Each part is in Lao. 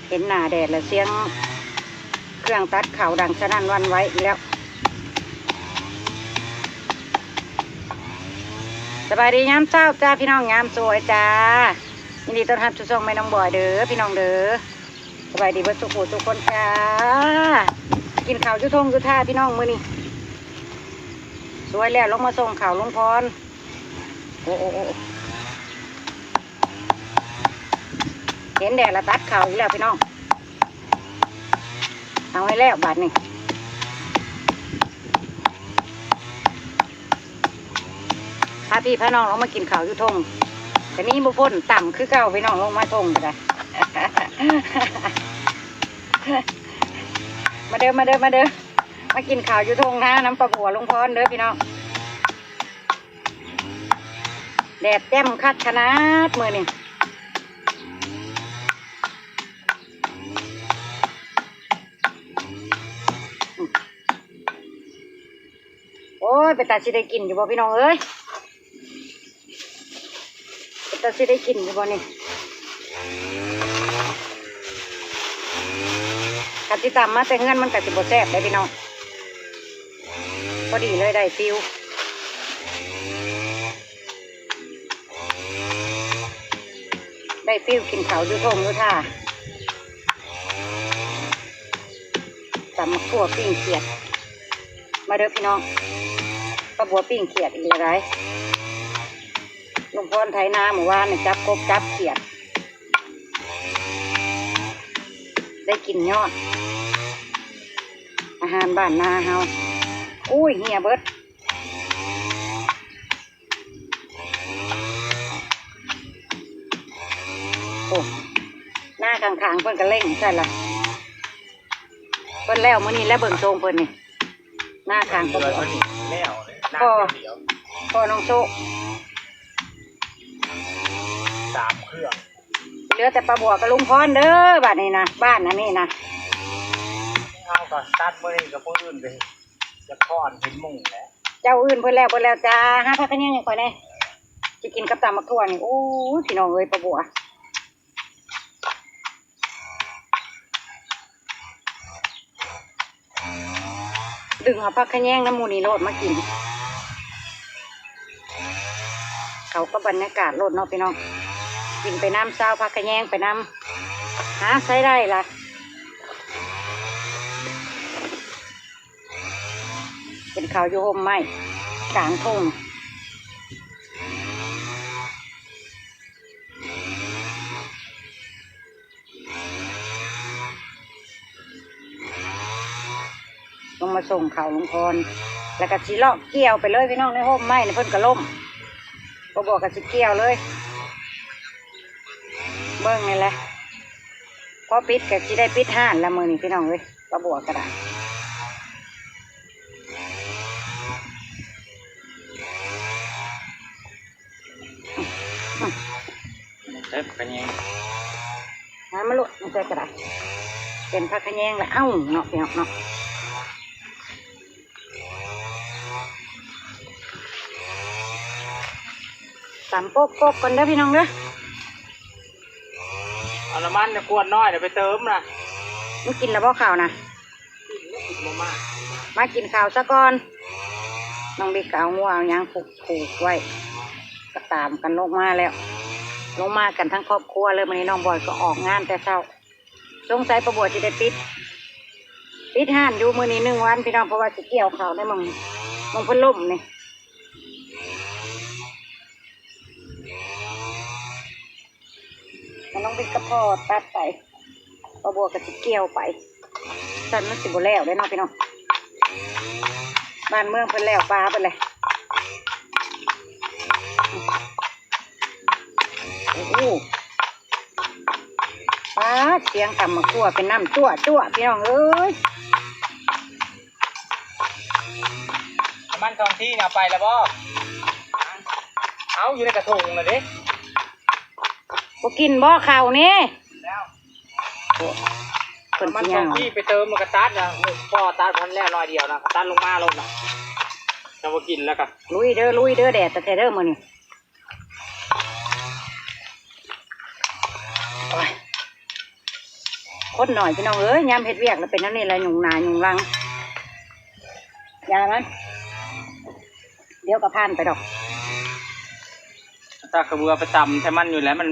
ເຫັນໜ້າແດດແລ້ວ ສຽງເຄື່ອງຕັດເຂົ້າດັງສະໜັ່ນຫວັ່ນໄຫວອີກແລ້ວ. ສະບາຍດີຍາມເຊົ້າຈ້າພີ່ນ້ອງ ຍາມສວຍຈ້າ. ຍິນດີຕ້ອນຮັບສູ່ຊ່ອງແມ່ນ້ອງບອຍເດີພີ່ນ້ອງເດີ. ສະບາຍດີເບິດສູ່ຜູ້ສູ່ຄົນຈ້າ. ກິນເຂົ້າຢູ່ທົ່ງຢູ່ທ່າພີ່ນ້ອງມື້ນີ້. ສວຍແລ້ວລົງມາສົ່ງເຂົ້າລຸງພອນ. ໂອ້ ໂອ້ ໂອ້ ເຫັນແດດລະຕັດເຂົ້າອີກແລ້ວພີ່ນ້ອງ. ເອົາໃຫ້ແລ້ວບາດນີ້. ພາພີ່ພານ້ອງລົງມາກິນເຂົ້າຢູ່ທົ່ງ. ກະໜີບໍ່ພົ້ນ ຕ່ຳຄືເກົ່າພີ່ນ້ອງ ລົງມາທົ່ງກະໄດ້. ມາເດີ ມາເດີ ມາເດີ ມາກິນເຂົ້າຢູ່ທົ່ງນານຳປ້າບົວລຸງພອນເດີພີ່ນ້ອງ. ແດດແຈ່ມຄັກຂະໜາດມື້ນີ້. ໂອ້ຍ ເປັນຕາຊິໄດ້ກິນຢູ່ບໍ່ພີ່ນ້ອງເອີຍ? ເປັນຕາຊິໄດ້ກິນຢູ່ບໍ່ນີ້? ຄັນຊິຕຳມາແຕ່ເຮືອນມັນກະຊິບໍ່ແຊບເດ້ພີ່ນ້ອງ. ພໍດີເລີຍ ໄດ້ຟີວ ໄດ້ຟີວກິນເຂົ້າຢູ່ທົ່ງຢູ່ທ່າ. ຕຳໝາກຖົ່ວປີ້ງຂຽດ. ມາເດີພີ່ນ້ອງ ປ້າບົວປີ້ງຂຽດອີກແລ້ວໃດ໋. ລຸງພອນໄຖນາມື້ວານນີ້ ຈັບກົບຈັບຂຽດ ໄດ້ກິນຍອດອາຫານບ້ານນາເຮົາ. ໂອ້ຍ ເຫ່ຍເບິດ. ໂອ້ ນາຂ້າງໆເພິ່ນກະເລັ່ງໃສ່ລະ ເພິ່ນແລ້ວມື້ນີ້ແຫຼະ ເບິ່ງຊົງເພິ່ນນີ້. ນາຂ້າງ ເຫຼືອເພິ່ນນີ້ແລ້ວເດ້ ນ້ຳ ພໍ່ ດຽວ ພໍ່ນ້ອງໂຊກ ສາມເຄື່ອງ. ເຫຼືອແຕ່ປ້າບົວກັບລຸງພອນເດີບາດນີ້ນະ ບ້ານອັນນີ້ນະ. ເຮົາກະຕັດມື້ນີ້ກະຜູ້ອື່ນກະ ຈະຄອນເຫັນໝູ່ແຫຼະ. ເຈົ້າອື່ນເພິ່ນແລ້ວເບິດແລ້ວຈ້າ. ຫາຜັກຂະແຍງໃຫ້ຂ້ອຍແດ່ ຊິກິນກັບຕຳໝາກຖົ່ວນີ້. ໂອ້ຍ ພີ່ນ້ອງເອີຍ ປ້າບົວ ດຶງເອົາຜັກຂະແຍງນຳໝູ່ນີ້ໂລດມາກິນ ເຂົ້າກັບບັນຍາກາດໂລດເນາະພີ່ນ້ອງ. ກິນໄປນຳ ຊາວຜັກຂະແຍງໄປນຳ. ຫາໃຊ້ໄດ້ລະ. ເປັນເຂົ້າຢູ່ຮົ່ມໄມ້ກາງທົ່ງ. ລົງມາສົ່ງເຂົ້າລຸງພອນ ແລ້ວກະຊິເລາະກ່ຽວໄປເລີຍພີ່ນ້ອງ. ໃນຮົ່ມໄມ້ນີ້ເພິ່ນກະລົ້ມ ປ້າບົວກະຊິກ່ຽວເລີຍ. ເບິ່ງນີ້ແຫຼະ ພໍປິດກະຊິໄດ້ປິດຮ້ານລະມື້ນີ້ພີ່ນ້ອງເອີຍ. ປ້າບົວກະໄດ້ ເອີ ຜັກຂະແຍງ ຫາມາໂລດ ໃສ່ກະໄດ້ ເປັນຜັກຂະແຍງລະເອົ້າເນາະ ພີ່ນ້ອງເນາະ. ຕຳໂປກໆກ່ອນເດີພີ່ນ້ອງເດີ. ເອົານ້ຳມັນຂວດນ້ອຍນະໄປເຕີມນະ. ມຶງກິນລະບໍ່ເຂົ້ານະ? ກິນແລ້ວກິນມາມ່າ. ມາກິນເຂົ້າຊະກ່ອນ. ນ້ອງບິກກະເອົາງົວເອົາຫຍັງຜູກໆໄວ້ ກະຕາມກັນລົງມາແລ້ວ. ລົງມາກັນທັງຄອບຄົວເລີຍ. ມື້ນີ້ນ້ອງບອຍກະອອກງານແຕ່ເຊົ້າ. ສົງໄສປ້າບົວຊິໄດ້ປິດ ປິດຮ້ານຢູ່ມື້ນີ້ໜຶ່ງວັນພີ່ນ້ອງ ເພາະວ່າຊິກ່ຽວເຂົ້າໃນໝ່ອງ ໝ່ອງເພິ່ນລົ້ມນີ້. ໃຫ້ນ້ອງບິກກັບພໍ່ຕັດໄປ ປ້າບົວກະຊິກ່ຽວໄປ. ຊັ້ນມັນຊິບໍ່ແລ້ວເດ້ເນາະພີ່ນ້ອງ. ບ້ານເມືອງເພິ່ນແລ້ວປ່າເພິ່ນແຫຼະ. ໂອ້ໂຫ ປາດ ສຽງຕຳໝາກຖົ່ວເປັນນ້ຳຈົວໆ ພີ່ນ້ອງເອີຍ. ນ້ຳມັນສອງທີ່ນີ້ເອົາໄປແລ້ວບໍ່? ເອົາ ຢູ່ໃນກະຖົງນະເດ້. ບໍ່ກິນບໍ່ເຂົ້ານີ້? ແລ້ວ ໂອ້ ເພິ່ນ ນ້ຳມັນສອງທີ່ໄປເຕີມແລ້ວກະຕັດນະ. ພໍຕັດພັນແລ້ວໜ້ອຍດຽວນະ ຕັດລົງມາໂລດນະ. ຈະບໍ່ກິນແລ້ວກະ ລຸຍເດີ ລຸຍເດີ ແດດແທ້ໆເດີມື້ນີ້. ໂອ້ຍ ຄົນໜ້ອຍພີ່ນ້ອງເອີຍ ຍາມເຮັດວຽກລະເປັນແນວນີ້ລະ ຫຍຸ້ງໜ້າຫຍຸ້ງຫຼັງ ຢ່າມັນ ດຽວກໍຜ່ານໄປດອກ. ຕາຂະເບືອໄປຕຳໃສ່ມັນຢູ່ແຫຼະ ມັນ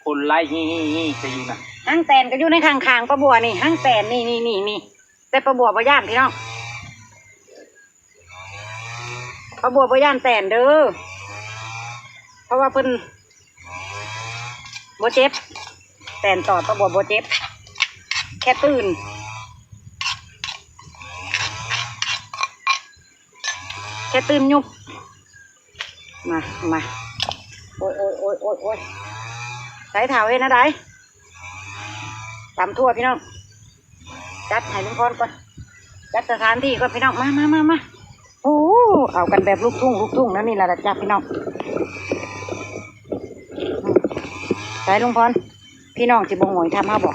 ຄົນໄລ່ຮີ້ໆໆໃສ່ຢູ່ນະ. ຮັງແຕນກໍຢູ່ໃນຂ້າງໆ ປາບົວນີ້ ຮັງແຕນນີ້ໆໆ ແຕ່ປາບົວບໍ່ຢ້ານພີ່ນ້ອງ. ປາບົວບໍ່ຢ້ານແຕນເດີ ເພາະວ່າເພິ່ນບໍ່ເຈັບ ແຕນຕອດປາບົວບໍ່ເຈັບ ແຄ່ຕື່ນ ແຄ່ຕື່ນຍຸບ ມາ ມາ ໂອ້ຍ ໂອ້ຍ ໂອ້ຍ ໂອ້ຍ ໃສ່ເຖົ້າເຮັດແນວໃດ ຕຳທົ່ວພີ່ນ້ອງ ຈັດໃຫ້ລຸງພອນກ່ອນ ຈັດສະຖານທີ່ກ່ອນພີ່ນ້ອງ ມາ ມາ ມາ ມາ ໂອ້ ເອົາກັນແບບລູກທຸ່ງ ລູກທຸ່ງແນວນີ້ລະ ລະຈັກພີ່ນ້ອງ ໃສ່ລຸງພອນ ພີ່ນ້ອງຊິບໍ່ໂຫຍທຳເຮົາບໍ?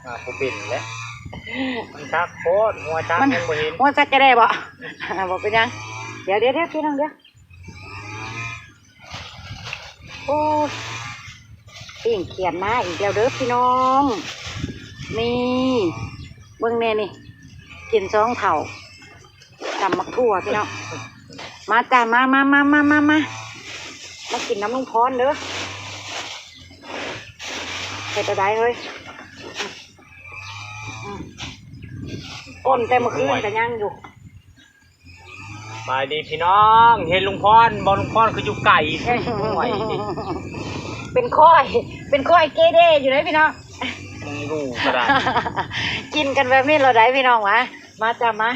ອ່າ ບໍ່ເປັນແຫຼະ ມັນຄັກໂພດ ຫົວຈັກມັນຍັງບໍ່ເຫັນ ຫົວຈັກຈະໄດ້ບໍ? ບໍ່ເປັນຫຍັງ ດຽວ ດຽວ ດຽວ ພີ່ນ້ອງ ດຽວ ໂອ້ຍ ປີ້ງຂຽດມາອີກແລ້ວເດີພີ່ນ້ອງ ນີ້ ເບິ່ງແດ່ນີ້ ກິນສອງເຖົ້າ ຕຳໝາກຖົ່ວພີ່ນ້ອງ ມາຈ້າ ມາ ມາ ມາ ມາ ມາ ມາ ມາກິນນຳລຸງພອນເດີ ເຮັດແນວໃດເຮີ້ຍ ອືມ ອືມ ກົ້ນແຕ່ມື້ຄືນກໍຍັງຢູ່. ສະບາຍດີພີ່ນ້ອງ ເຫັນລຸງພອນບໍ່? ລຸງພອນຄືຢູ່ໄກແທ້ ຫ້ວຍ ເປັນຂ້ອຍ ເປັນຂ້ອຍເກເຣຢູ່ເດ້ພີ່ນ້ອງ ມຶງຢູ່ກໍໄດ້ ກິນກັນແບບນີ້ລະໄດ໋ພີ່ນ້ອງຫວາ ມາຈ້າ ມາ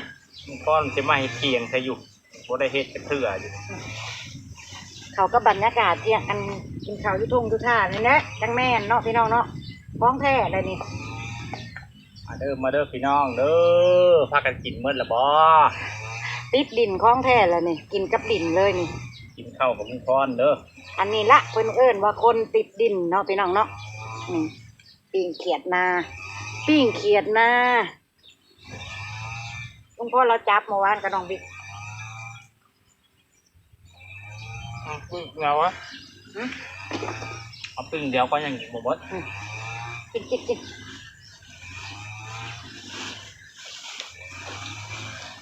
ລຸງພອນຊິມາເຮັດຖຽງໃສ່ຢູ່ ບໍ່ໄດ້ເຮັດຈັກເທື່ອຢູ່ ເຂົ້າກັບບັນຍາກາດທີ່ອັນກິນເຂົ້າຢູ່ທົ່ງຢູ່ທ່ານີ້ແຫຼະ ຈັ່ງແມ່ນເນາະພີ່ນ້ອງເນາະ ຂອງແທ້ແຫຼະນີ້. ມາເດີ ມາເດີພີ່ນ້ອງເດີ ພາກັນກິນໝົດລະບໍ? ຕິດດິນຂອງແທ້ລະນີ້ ກິນກັບດິນເລີຍນີ້ ກິນເຂົ້າກັບໝູ່ກ້ອນເດີ ອັນນີ້ລະເພິ່ນເອີ້ນວ່າຄົນຕິດດິນເນາະພີ່ນ້ອງເນາະ ນີ້ ປີ້ງຂຽດນາ ປີ້ງຂຽດນາ ລຸງພອນລາວຈັບເມື່ອວານກັບນ້ອງບິກ. ອືມ ປີ້ງແລ້ວອະ ຫືມ ເອົາປີ້ງດຽວກໍຍັງກິນບໍ່ໝົດ ອືມ ກິນ ກິນ ກິນ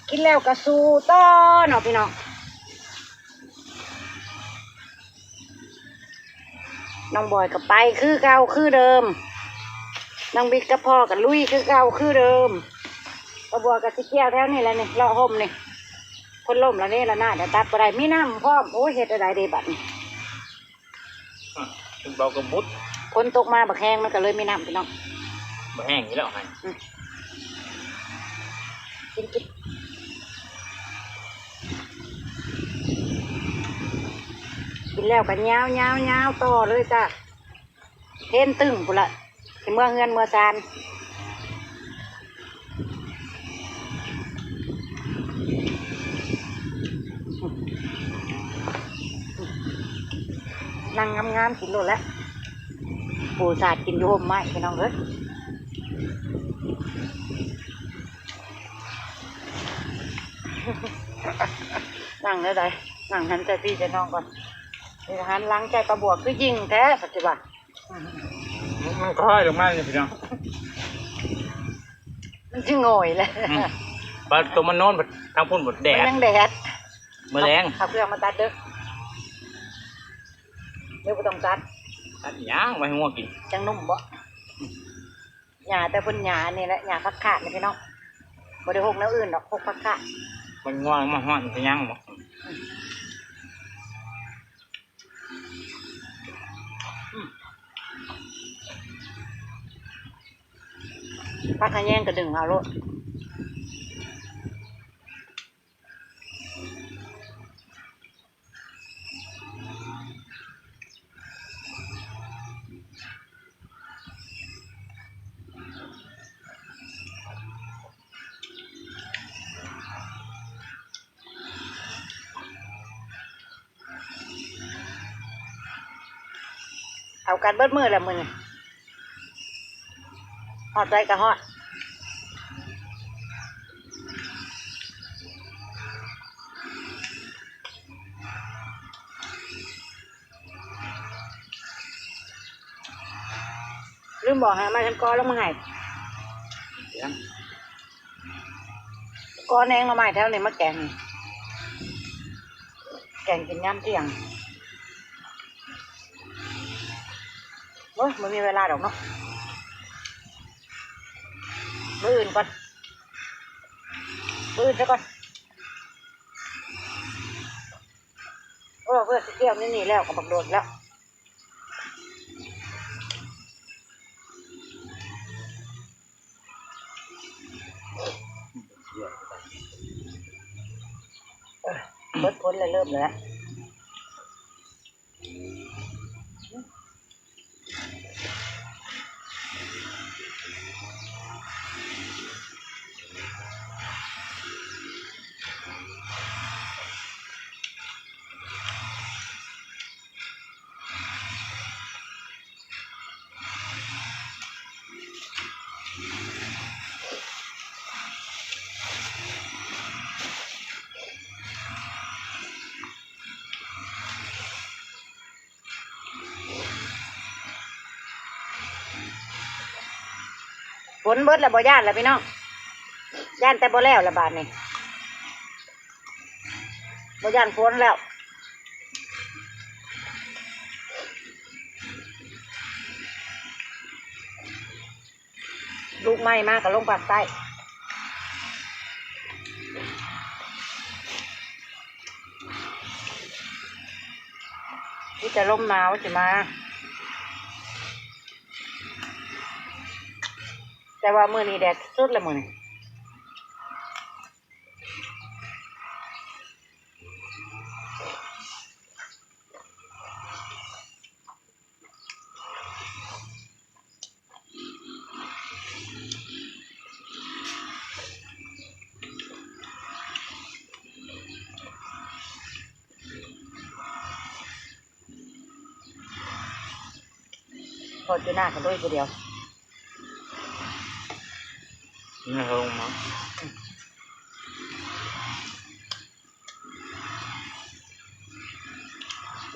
ກິນແລ້ວກໍສູ້ຕໍ່ເນາະພີ່ນ້ອງ ນ້ອງບອຍກໍໄປຄືເກົ່າຄືເດີມ ນ້ອງບິກກັບພໍ່ກໍລຸຍຄືເກົ່າຄືເດີມ ປ້າບົວກໍຊິກ່ຽວແຖວນີ້ແຫຼະນີ້ ເລາະຮົ່ມນີ້ ຄົນລົ້ມລະເນລະນາດ ແລ້ວຕັດບໍ່ໄດ້ ມີນ້ຳພ້ອມ ໂອ້ຍ ເຮັດແນວໃດເດບັດນີ້ ອືມ ເບົາກໍບຸດ ຝົນຕົກມາບັກແຮງ ມັນກໍເລີຍມີນ້ຳພີ່ນ້ອງ ບໍ່ແຫ້ງຢູ່ແລ້ວຫັ້ນ ອືມ ກິນ ກິນ ກິນແລ້ວກໍຍາວໆໆຕໍ່ເລີຍຈ້າ ເພນຕຶ້ງພຸ້ນລະ ຊິເມືອເຮືອນເມືອຊານ ນັ່ງງາມໆກິນໂລດແຫຼະ ປູສາດກິນຢູ່ຮົ່ມໄມ້ພີ່ນ້ອງເອີຍ. ນັ່ງແນວໃດ? ນັ່ງຫັນໃສ່ພີ່ໃສ່ນ້ອງກ່ອນ. ນີ້ ຫັນຫຼັງໃສ່ປາບົວຄືຍິງແທ້ ປະຕິວ່າ. ມັນຄ່ອຍລົງມານີ້ພີ່ນ້ອງ. ມັນຊິໂຫງ່ຍແຫຼະ. ອືມ ປາໂຕມັນນອນ ທາງພຸ້ນແດດ. ມັນຍັງແດດ. ມື້ແລງ ເອົາເຄື່ອງມາຕັດເດີ້. ຫຼືບໍ່ຕ້ອງຕັດ? ຕັດຫຍັງ ໄວ້ໃຫ້ງົວກິນ. ຈັ່ງນຸ້ມບໍ? ຫຍ້າແຕ່ເພິ່ນຫຍ້າອັນນີ້ແຫຼະ ຫຍ້າຜັກຄາດນີ້ພີ່ນ້ອງ. ບໍ່ໄດ້ຮົກແນວອື່ນດອກ ຮົກຜັກຄາດ. ມັນງ່ວງມາຮອດມັນຊິຍັງບໍ? ອືມ ຜັກຂະແຍງກໍດຶງເອົາໂລດ. ເອົາກັນເບິດມື້ແຫຼະມື້ນີ້. ຮອດໃສກໍຮອດ. ລືມບອກໃຫ້ເອົາໄມ້ແທງກໍລົງມາໃຫ້ ກໍແນງໜໍ່ໄມ້ແຖວນີ້ມາແກງ ແກງກິນຍາມທ່ຽງ. ໂອ້ຍ ບໍ່ມີເວລາດອກເນາະ ມື້ອື່ນກ່ອນ ມື້ອື່ນຊະກ່ອນ. ເອີ ເພື່ອຊິກ່ຽວນີ້ແລ້ວກໍບັກໂດດແລ້ວ. ເອີ ເບິດຜົນແລ້ວ ເລີ່ມແລ້ວ. ຝົນເບິດແລ້ວ ບໍ່ຢ້ານແລ້ວພີ່ນ້ອງ ຢ້ານແຕ່ບໍ່ແລ້ວລະບາດນີ້ ບໍ່ຢ້ານຝົນແລ້ວ. ລູກໃໝ່ມາກໍລົງພາກໃຕ້ ມີແຕ່ລົມໜາວຊິມາ ແຕ່ວ່າມື້ນີ້ແດດສຸດໆ ແລ້ວມື້ນີ້. ພໍດຢູ່ໜ້າກໍລຸຍຜູ້ດຽວ ໃນໂຮງໝໍ.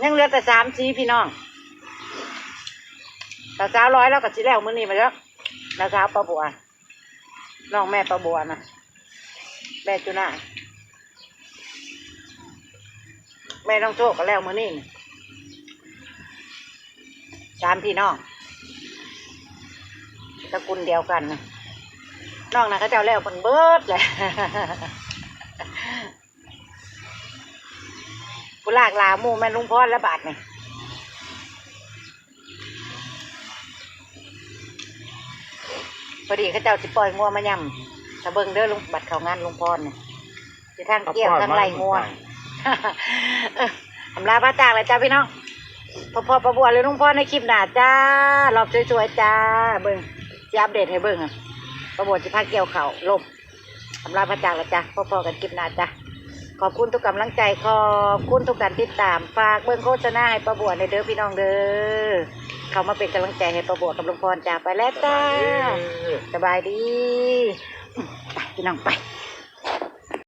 ຍັງເຫຼືອແຕ່ສາມສີ່ພີ່ນ້ອງ ແຕ່ສາວລອຍລາວກໍຊິແລ້ວມື້ນີ້ແລ້ວ ນ້າສາວປ້າບົວ ນ້ອງແມ່ປ້າບົວນະ ແມ່ຈຸນາ ແມ່ນ້ອງໂຊກກໍແລ້ວມື້ນີ້ ສາມພີ່ນ້ອງ ຕະກຸນດຽວກັນ ນອກນັ້ນເຂົາເຈົ້າແລ້ວເພິ່ນເບິດແຫຼະ. ຜູ້ລາກລາໝູ່ແມ່ນລຸງພອນແລ້ວບາດນີ້ ພໍດີເຂົາເຈົ້າຊິປ່ອຍງົວມາຍາມ ຖ້າເບິ່ງເດີ ບັດເຂົ້າງານລຸງພອນນີ້ ຊິທັງກ້ຽວທັງໄລ່ງົວ. ເອີ ອຳລາພາຈາກແລ້ວຈ້າພີ່ນ້ອງ ພໍ້ໆ ປ້າບົວ ຫຼື ລຸງພອນໃນຄລິບໜ້າຈ້າ ລອບສວຍໆ ຈ້າ ເບິ່ງ ຊິອັບເດດໃຫ້ເບິ່ງ ປ້າບົວຊິພາກ່ຽວເຂົ້າລົມ. ອຳລາພາຈາກແລ້ວຈ້າ ພໍ້ໆ ກັນຄລິບໜ້າຈ້າ ຂອບຄຸນທຸກກຳລັງໃຈ ຂອບຄຸນທຸກການຕິດຕາມ ຝາກເບິ່ງໂຄສະນາໃຫ້ປ້າບົວແດ່ເດີພີ່ນ້ອງເດີ ເຂົ້າມາເປັນກຳລັງໃຈໃຫ້ປ້າບົວກັບລຸງພອນຈ້າ ໄປແລ້ວຈ້າ ສະບາຍດີ ສະບາຍດີ ອືມ ໄປພີ່ນ້ອງໄປ.